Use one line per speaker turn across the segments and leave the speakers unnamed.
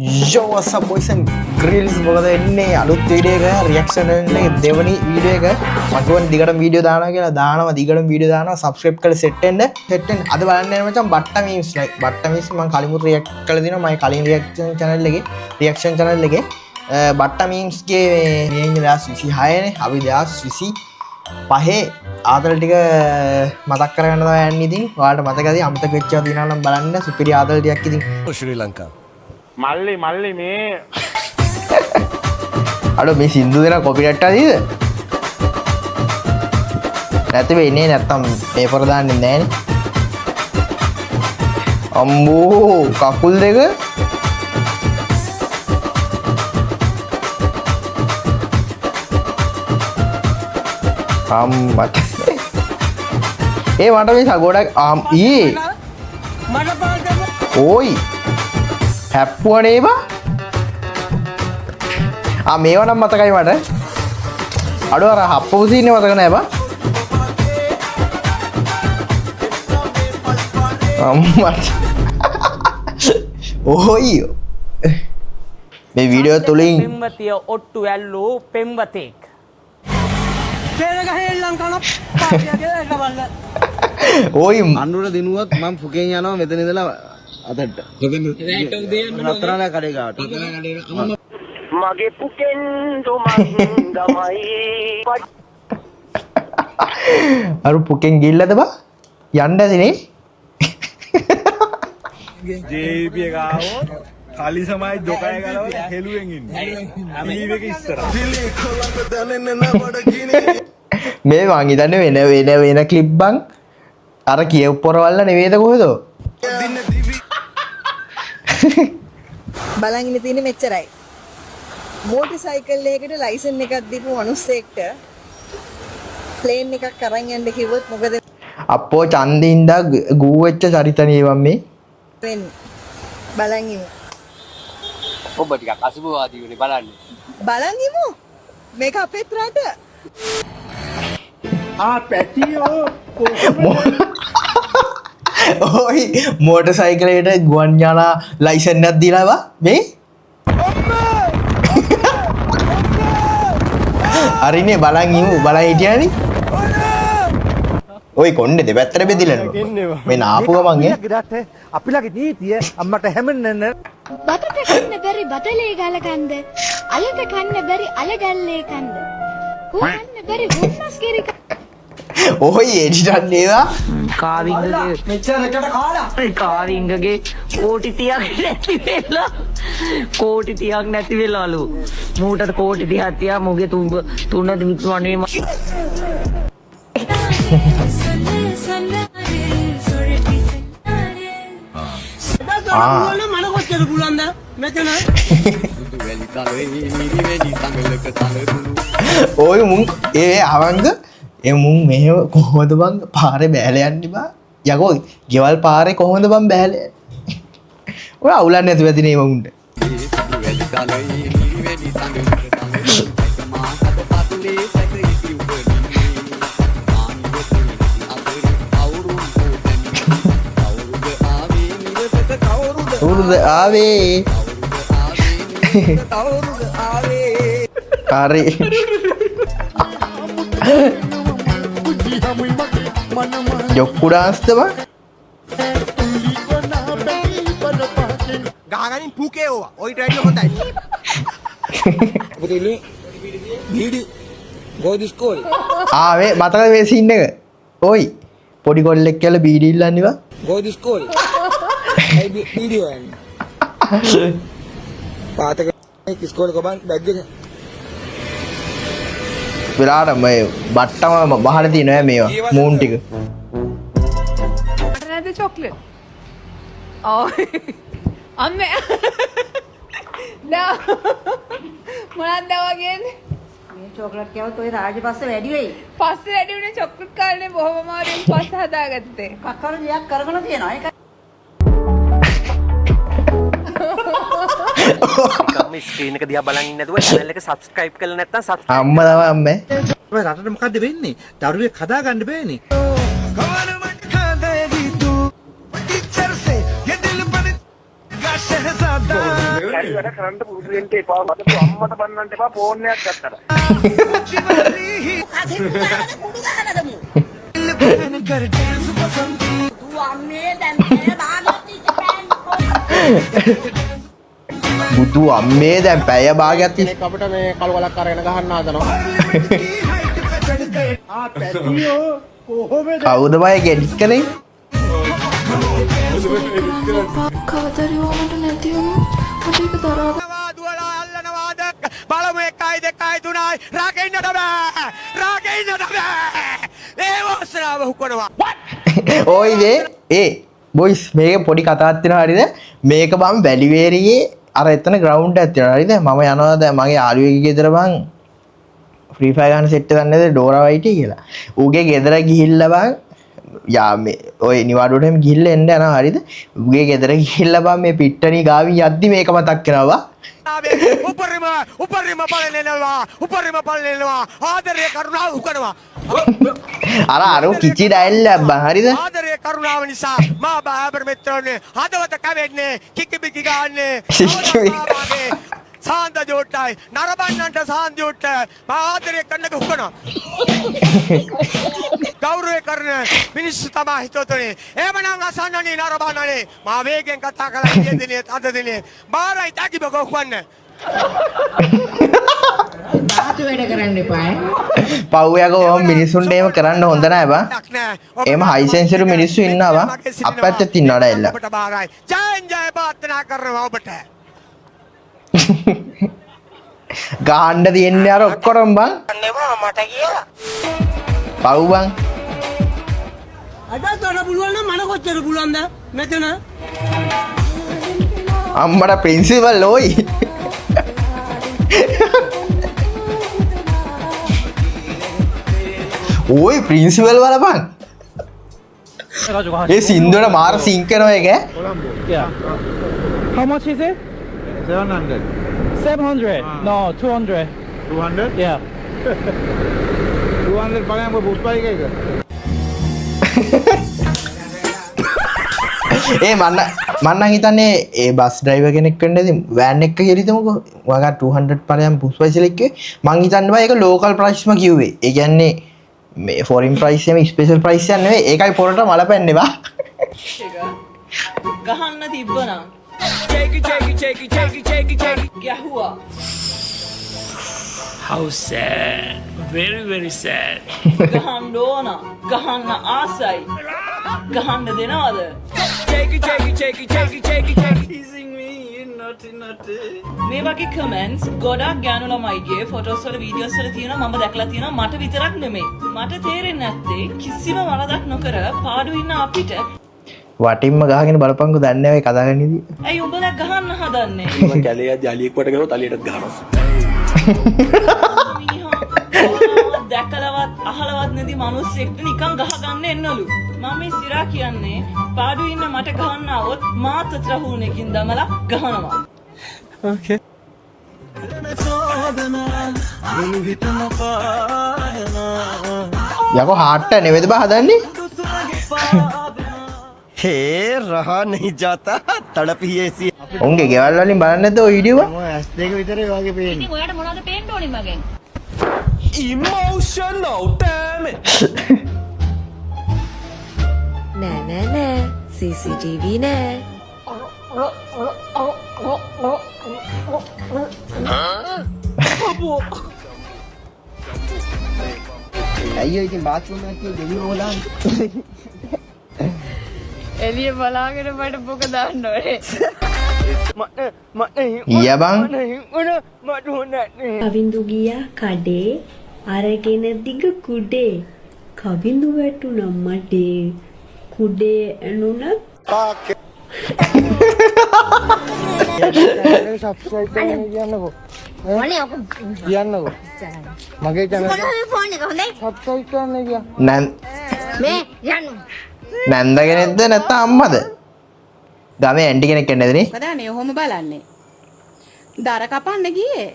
Yo, what's up boys and girls? මොකද වෙන්නේ? අලුත් වීඩියෝ එක රියැක්ෂන් එකේ දෙවනි වීඩියෝ එක. මම කියවන දිගටම වීඩියෝ දානවා කියලා. දානවා, දිගටම වීඩියෝ දානවා. සබ්ස්ක්‍රයිබ් කරලා සෙට් වෙන්න, සෙට් වෙන්න. අද බලන්න යන මචං බට්ට මීම්ස්. ලයික් බට්ට මීම්ස් මම කලිමුත් රියැක්ට් කරලා දිනවා මම කලින් රියැක්ෂන් චැනල් එකේ, රියැක්ෂන් චැනල් එකේ බට්ට මීම්ස් ගේ. මේ ඉන්නේ 2026 නේ. අපි 2025 ආතල් ටික මතක් කරගන්න තමයි යන්නේ. ඉතින් ඔයාලට මතකද? අමතක වෙච්ච ඒවා තියෙනවා නම් බලන්න. සුපිරි ආතල් ටිකක් ඉතින්.
ශ්‍රී ලංකා.
මල්ලි මල්ලි මේ
අඩෝ, මේ සින්දු දෙන කොපිරයිට් ආදීද නැති වෙන්නේ? නැත්තම් පේපර් දාන්නේ නෑනේ. අම්බෝ, කකුල් දෙක. අම්මට ඒ මට මේ ගොඩක් ආම් ඊ ඕයි හැප්පුවනේ බා. ආ, මේවා නම් මතකයි මට. අඩෝ, අර හප්පපු සීන් එක මතක නෑ බා. අම්මට ඕයි මේ වීඩියෝ තුලින්
පෙම්වතිය ඔට්ටු ඇල්ලූ පෙම්වතෙක්.
ඕයි
අනුර දිනුවත් මං ෆුකෙන් යනවා මෙතන ඉඳලා අතට. රත්තරන් කඩේ ගාවට.
මගේ පුකෙන් දුමක් ගමයි.
අර පුකෙන් ගිල්ලද බා යන්න ඇතිනේ.
JP එක ආවොත් කලිසමයි ජොකයි ගලවලා හෙළුවෙන් ඉන්නේ. ටීවී එක ඉස්සරහ.
මේ මං හිතන්නේ වෙන වෙන වෙන ක්ලිප් බං. අර කියව් පොරවල්ල නෙවෙයිද කොහෙද?
බලන් ඉන්න තියෙන්නේ මෙච්චරයි. මෝටර් සයිකල් එකකට ලයිසන් එකක් දීපු මිනිස්සෙක්ට ප්ලේන් එකක් අරන් යන්න කිව්වොත් මොකද
අප්පෝ, චන්දින්දා ගූ වෙච්ච චරිත නේ බං මේ.
වෙන්නේ? බලන් ඉමු.
ඔබ ටිකක් අසුභවාදී වෙන්නේ බලන්න.
බලන් ඉමු. මේක අපේත් රට.
ආ පැටියෝ.
ඔයි, මෝටර් සයිකලයට ගුවන් යානා ලයිසන් එකක් දීලා බා මේ. හරිනේ, බලන් ඉමු. බලන් හිටියානේ. ඔයි, කොණ්ඩේ දෙපැත්තට බෙදිලා නෝ මේ නාපු ගමන් ඈ.
අපි ළඟ නීතිය අම්මට හැමෙන්න.
බතට කන්න බැරි බතලේ ගල කන්ද, අලට කන්න බැරි අල ගල්ලේ කන්ද, හූ කන්න බැරි හුම්මස් කිරි.
ඔයි, එඩිට් ඒවා.
කාවිංගගේ
මෙච්චර එකට කාලා.
කාවිංගගේ කෝටි 30ක් නැති වෙලා, කෝටි 30ක් නැති වෙලාලු. මූටට කෝටි 30ක් තියා මුගේ තුන් තුන විකුණුවේ.
ආ
මන කොච්චර පුළුවන්ද මෙතන?
ඔය මුන් ඒ අවංග ඒ මුන් මෙහෙම කොහොමද බං පාරේ බෑලා යන්නේ බා? යකෝ, ගෙවල් පාරේ කොහොමද බං බෑලා යන්නේ? ඔය අවුලක් නැතුව ඇතිනේ ඒ මුන්ට. කවුරුද ආවේ? හරි, ජොක්කු ඩාන්ස්ද බං?
ගහගනින් පුකේ ඕවා. ඔයිට වැඩිය හොඳයි.
පුතේ බීඩි go to school.
ආ, මේ මතකද මේ සීන් එක? ඔයි, පොඩි කොල්ලෙක් කියලා බීඩි ඉල්ලන්නේ බං.
Go to school. ඇයි බීඩි හොයන්නේ? පාතක ඉස්කෝලේ කොබන් බැග් එක.
වෙලාවට මේ බට්ටම වහලා තියෙනවා මේවා මූන් ටික.
මට නැද්ද චොක්ලට්? ඔව්. අම්මේ. නෑ. මොනවද ඔයා කියන්නේ?
මේ චොක්ලට් කෑවොත් ඔය රාජපක්ෂ වැඩි වෙයි.
පස්සේ වැඩි වුණේ චොක්ලට් කාලේ. බොහොම අමාරුවෙන් පස්ස හදාගත්තේ.
කක්කර දෙයක් කරගෙන තියෙනවා. ඒක
නිකම්ම ස්ක්‍රීන් එක දිහා බලන් ඉන්නේ නැතුව චැනල් එක සබ්ස්ක්‍රයිබ් කරලා නැත්නම් සබ්ස්ක්‍රයිබ්
අම්මා තමයි අම්මේ.
රටට මොකද්ද වෙන්නේ? දරුවෙක් හදා ගන්න බෑනේ.
බැරි වැඩ කරන්න පුරුදු වෙන්න එපා. මට අම්මට බන්නන්න එපා ෆෝන් එකක් ගත්තට.
බුදු අම්මේ දැන් පැය භාගයක් තිස්සේ
අපිට මේ කළු ගලක් අරගෙන ගහන්න හදනවා.
කවුද බය ඒක එඩිට් කළේ?
කවදාරි ඔයාලට නැති වුණොත් මට ඒක දරා
දුවලා අල්ලනවාද බලමු 1 2 3 රකින්නට බෑ රකින්නට බෑ ඒ වාසනාව හුකනවා.
ඔයි වේ ඒ බොයිස් මේක පොඩි කතාවක් තියෙනවා හරිද? මේක බං වැලිවේරියේ අර එතන ග්‍රවුන්ඩ් එකක් තියෙනවා හරිද? මම යනවා දැන් මගේ යාළුවෙක්ගේ ගෙදර බං ෆ්‍රී ෆයර් ගන්න සෙට් එක දන්නේ නැද්ද ඩෝරා වයිටි කියලා. ඌගේ ගෙදර ගිහිල්ලා බං යා මේ ඔය නිවාඩුවට එහෙම ගිහිල්ලා එන්න යනවා හරිද? ඌගේ ගෙදර ගිහිල්ලා බං මේ පිට්ටනි ගාවින් යද්දි මේක මතක් වෙනවා බං.
උපරිම උපරිම බලනවා උපරිම බලනවා ආදරය කරුණාව හුකනවා.
අර අර කිචි ඩයල් එකක් බං හරිද?
ආදරය කරුණාව නිසා මා බාබර් මිත්‍රෝනේ හදවත කැවෙන්නේ කිකි බිකි ගාන්නේ සාන්ද ජෝට්ටයි නරබන්නන්ට සාන්ද ජෝට්ට මා ආදරය කරන එක හුකනවා. ගෞරවය කරන මිනිස්සු තමා හිතවතුනි. එහෙමනම් අසන්නනි නරබන්නනි මා වේගෙන් කතා කළා ඊයේ දිනේ අද දිනේ බාරයි තකිබ ගොහවන්න.
පව් යකෝ ඔහොම මිනිස්සුන්ට එහෙම කරන්න හොඳ නෑ බං. එහෙම හයි සෙන්සිටිව් මිනිස්සු ඉන්නවා බං. අප් පැත්තෙත් ඉන්නවා ඩයල් එක.
ඔබට බාරයි. ජයෙන් ජය ප්‍රාර්ථනා කරනවා ඔබට.
ගහන්න තියෙන්නේ අර ඔක්කොටම බං. පව් බං.
අදත් වඩා පුළුවන් නම් මන කොච්චර පුළුවන්ද මෙතන?
අම්මට ප්‍රින්සිපල් ඕයි. ඕයි ප්‍රින්සිපල් බලපන්. ඒ සින්දුවට මාර සිංක් කරනවා ඒක ඈ.
How much is it?
700.
700. No, 200.
200?
Yeah.
200 බලයන් ඔබ පුස්පයි එක.
ඒ මන්න මන් නම් හිතන්නේ ඒ බස් ඩ්‍රයිවර් කෙනෙක් වෙන්න ඇති වෑන් එක කියලා හිතමුකෝ. ඔයාලා 200 ඵලයන් පුස්පයි කියලා කිව්වේ. මං හිතන්නේ බා ඒක ලෝකල් ප්‍රයිස්ම කිව්වේ. ඒ කියන්නේ මේ ෆොරින් ප්‍රයිස් එහෙම ස්පෙෂල් ප්‍රයිස් එකක් නෙවෙයි. ඒකයි පොරට මල පැන්නේ බා.
ගහන්න තිබ්බනම් ගැහුවා.
How sad. Very very sad.
ගහන්න ඕන, ගහන්න ආසයි. ගහන්න දෙනවද? මේ වගේ කමෙන්ට්ස් ගොඩක් ගෑනු ළමයිගේ ෆොටෝස් වල වීඩියෝස් වල තියෙනවා, මම දැකලා තියෙනවා. මට විතරක් නෙමෙයි. මට තේරෙන්නේ නැත්තේ කිසිම වරදක් නොකර පාඩු ඉන්න අපිට
වටින්ම ගහගෙන බලපංකෝ දන්නේ නැහැ ඔය කතා කරන විදිය.
ඇයි උඹලා ගහන්න හදන්නේ?
මම කැලේ යද්දි අලියෙක් වට ගහුවොත් අලියටත් ගහනවා.
මිනිහා කොහොමවත් දැකලවත් අහලවත් නැති මිනිස්සෙක්ට නිකන් ගහගන්න එන්නලු. මම මේ සිරා කියන්නේ පාඩු ඉන්න මට ගහන්න આવොත් මාත් ත්‍රහුණකින් දමලා ගහනවා.
යකෝ හાર્ට් එක නෙවෙයිද බා හදන්නේ?
හේ රහා නහී ජාතා තඩප් හි ඇසි.
උන්ගේ ගෙවල් වලින් බලන්නේ නැද්ද ඔය වීඩියෝ බා?
මම ඇස් දෙක විතරයි වගේ පේන්නේ.
ඉතින් ඔයාට මොනවද පේන්න ඕනේ මගෙන්?
Emotional damage.
නෑ නෑ නෑ CCTV නෑ.
අයියෝ ඉතින් බාත්රූම් එකක් තියෙන දෙවියෝ හොදාන්න.
එළිය බලාගෙන මට පොක දාන්න ඕනේ.
ඊයා බං
කවිඳු ගියා කඩේ අරගෙන දිග කුඩේ කවිඳු වැටුණා මඩේ කුඩේ ඇනුණා.
සබ්ස්ක්‍රයිබ් කරන්න කියන්නකෝ. කියන්නකෝ. මගේ channel එක සබ්ස්ක්‍රයිබ් කරන්න කියා.
නැන් නැන්ද කෙනෙක්ද නැත්නම් අම්මද? ගමේ ඇන්ටි කෙනෙක් එන්නේ නැද්ද නේ?
මොකද අනේ ඔහොම බලන්නේ? දර කපන්න ගියේ.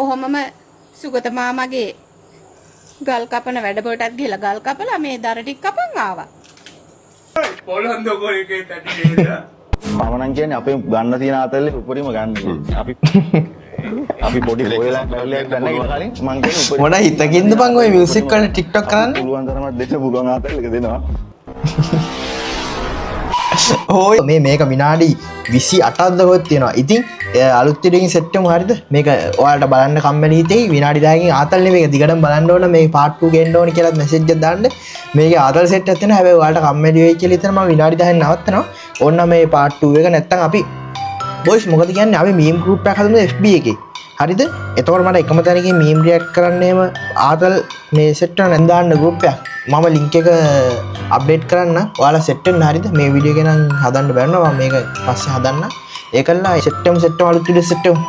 ඔහොමම සුගත මාමගේ ගල් කපන වැඩපොටත් ගිහලා ගල් කපලා මේ දර ටික කපන් ආවා.
පොළොන්දෝ එකේ තැටි නේද?
මම නම් කියන්නේ අපේ ගන්න තියෙන ආතල් එක උපරිම ගන්න. අපි අපි පොඩි හොයලා බැලුවක් ගන්න කලින් මං කියන්නේ උපරිම
මොන හිතකින්ද බං ඔය මියුසික් වලට TikTok කරන්නේ?
පුළුවන් තරමක් දෙන්න පුළුවන් ආතල් එක දෙනවා.
ඔය මේ මේක විනාඩි 28ක්ද කොහෙද තියෙනවා. ඉතින් අලුත් වීඩියෝ එකකින් සෙට් වෙමු, හරිද? මේක ඔයාලට බලන්න කම්මැලි හිතෙයි. විනාඩි 10කින් ආතල් නේ මේක දිගටම බලන්න ඕන, මේ පාර්ට් 2 ගේන්න ඕන කියලාත් මැසේජ් එකක් දාන්න. මේකේ ආතල් සෙට් එකක් තියෙනවා. හැබැයි ඔයාලට කම්මැලි වෙයි කියලා හිතන මම විනාඩි 10න් නවත්තනවා. ඕන්න මේ පාර්ට් 2 එක නැත්තම් අපි බොයිස් මොකද කියන්නේ, අපි මීම් ගෲප් එකක් හදමු FB එකේ. හරිද? එතකොට මට එකම තැනකින් මීම් රියැක්ට් කරන්න එහෙම ආතල් මේ සෙට් එක නැන් දාන්න ගෲප් එකක්. මම ලින්ක් එක අප්ඩේට් කරන්න. ඔයාලා සෙට් වෙන්න, හරිද? මේ වීඩියෝ එක නම් හදන්න බැරිනවා. මම මේක පස්සේ හදන්න. ඒකල්ලා සෙට් වෙමු, සෙට් වෙමු, අලුත් වීඩියෝ සෙට් වෙමු.